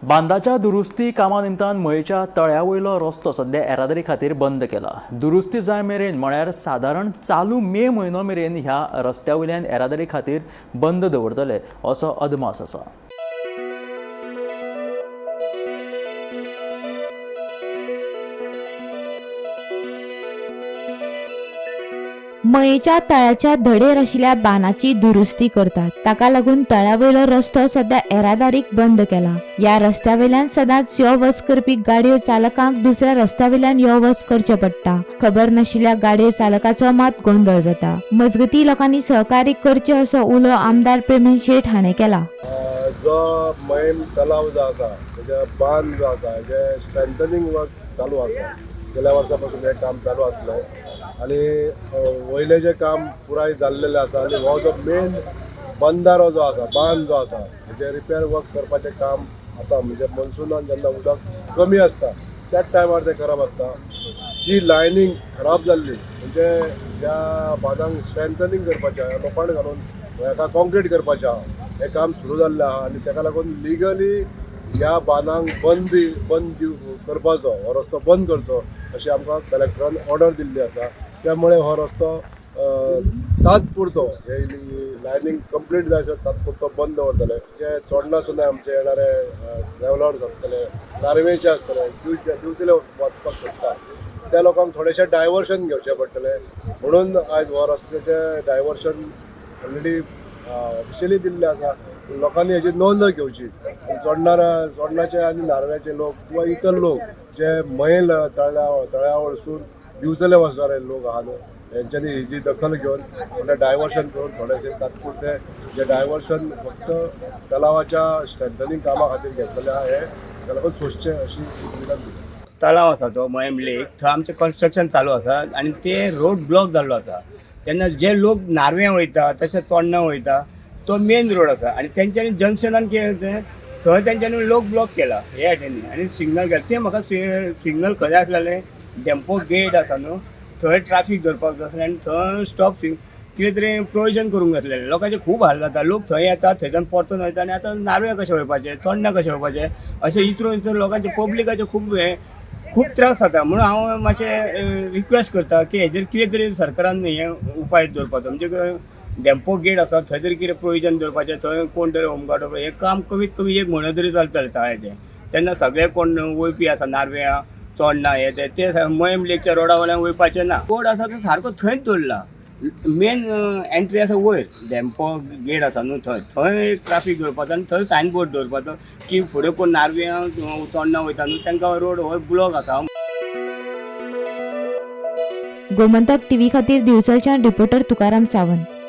बांदाच्या दुरुस्ती कामा निमतान मयेच्या तळ्या वयलो रस्तो सध्या येरादारी खातीर बंद केला. दुरुस्ती जाय मेरेन म्हळ्यार सादारण चालू मे म्हयनो मेरेन ह्या रस्त्या वयल्यान येरादारी खातीर बंद दवरतले असो अदमास आसा. मयेच्या तळ्याच्या धडेर आशिल्ल्या बांदाची दुरुस्ती करतात. ताका लागून तळ्यावयलो रस्तो सध्या येरादारीक बंद केला. ह्या रस्त्यावेल्यान सदांच यो वच करपी गाडयो चालकांक दुसऱ्या रस्त्यावेल्यान यो वच करचें पडटा. खबर नाशिल्ल्या गाडयो चालकाचो मात गोंदळ जाता. मजगती लोकांनी सहकार्य करचें असो उलो आमदार प्रेमेंद्र शेट हाणें केला. जो मयेम तलाव जो आसा तेजे बांद जो आसा हेजे स्ट्रेंथनिंग वर्क चालू आसा. गेल्या वर्सा पासून हें काम चालू आसलें आनी वयलें जें काम पुराय जाल्लेलें आसा आनी हो जो मेन बंदारो जो आसा, बांद जो आसा, हेजें रिपेर वर्क करपाचें काम आतां म्हणजे मनसुनान जेन्ना उदक कमी आसता त्याच टायमार तें करप आसता. जी लायनींग खराब जाल्ली म्हणजे त्या बांदांक स्ट्रेंथनींग करपाचें आहा, लोखण घालून हेका कॉन्क्रीट करपाचें आहा, हें काम सुरू जाल्लें आहा आनी तेका लागून लिगली ह्या बांदांक बंद करपाचो, हो रस्तो बंद करचो अशी आमकां कलेक्टरान ऑर्डर दिल्ली आसा. त्यामुळे हो रस्तो तात्पुरतो हे लायनींग कंप्लीट जायसर तात्पुरतो बंद दवरतले. जे चोडणा सुद्दां आमचे येणारे ट्रॅव्हलर्स आसतले, नार्वेचे आसतले, दिवचले वचपाक सोदता त्या लोकांक थोडेशें डायवर्शन घेवचें पडटलें. म्हणून आयज हो रस्त्याचें डायवर्शन ऑलरेडी ऑफिशियली दिल्लें आसा. लोकांनी हेची नोंद घेवची. चोडणाचे आनी नार्व्याचे लोक किंवा इतर लोक जे मयेल तळ्यावरसून दिवचले वचणारे लोक आहा न्हू, हेंच्यांनी हेजी दखल घेवन थोडें डायवर्शन करून थोडेशें तात्पुरतें जे डायवर्शन फक्त तलावाच्या स्ट्रेंथनींग कामा खातीर घेतलेलें आहा हें ताका लागून सोंसचें अशी विनंती. तलाव आसा तो मयेम लेक, थंय आमचें कन्स्ट्रक्शन चालू आसा आनी ते रोड ब्लॉक जाल्लो आसा. तेन्ना जे लोक नार्व्यां वयता तशें चोडणां वयता तो मेन रोड आसा आनी तेंच्यांनी जंक्शनान कितें तें थंय तेंच्यांनी लोक ब्लॉक केला हे वाटेनी आनी सिग्नल केला. तें म्हाका सिग्नल खंय आसलेलें डेम्पो गेट आसा न्हू थंय ट्राफीक धरपाक जाय आसलें आनी थंय स्टॉप कितें तरी प्रोविजन करूंक जाय आसलेलें. लोकांचे खूब हाल जाता, लोक थंय येता थंयच्यान परतून वयता आनी आतां नार्व्यां कशें वयपाचें, चोडणां कशें वयपाचें अशें इतरून इतरून लोकांचे पब्लिकाचें खूब हें खूब त्रास जाता. म्हणून हांव मातशें रिक्वेस्ट करता की हेजेर कितें तरी सरकारान हें उपाय दवरपाचो. म्हणजे डेम्पो गेट आसा थंय तरी कितें प्रोविजन दवरपाचें, थंय कोण तरी होमगार्ड हें काम कमीत कमी एक म्हयनो तरी चलतलें तळ्याचें. तेन्ना सगळे कोण वयपी आसा नार्व्यां चोडणां हे ते मयेम लेकच्या रोडा वयल्यान वयपाचें ना. रोड आसा तो सारको थंयच दवरला. मेन एंट्री आसा वयर डेम्पो गेट आसा न्हू थंय थंय ट्राफीक दवरपाचो आनी थंय सायन बोर्ड दवरपाचो की फुडें कोण नार्व्यां चोडणां वयता न्हू तांकां रोड हो ब्लॉक आसा. गोमंतक टीव्ही खातीर दिवचलच्यान रिपोर्टर तुकाराम सावंत.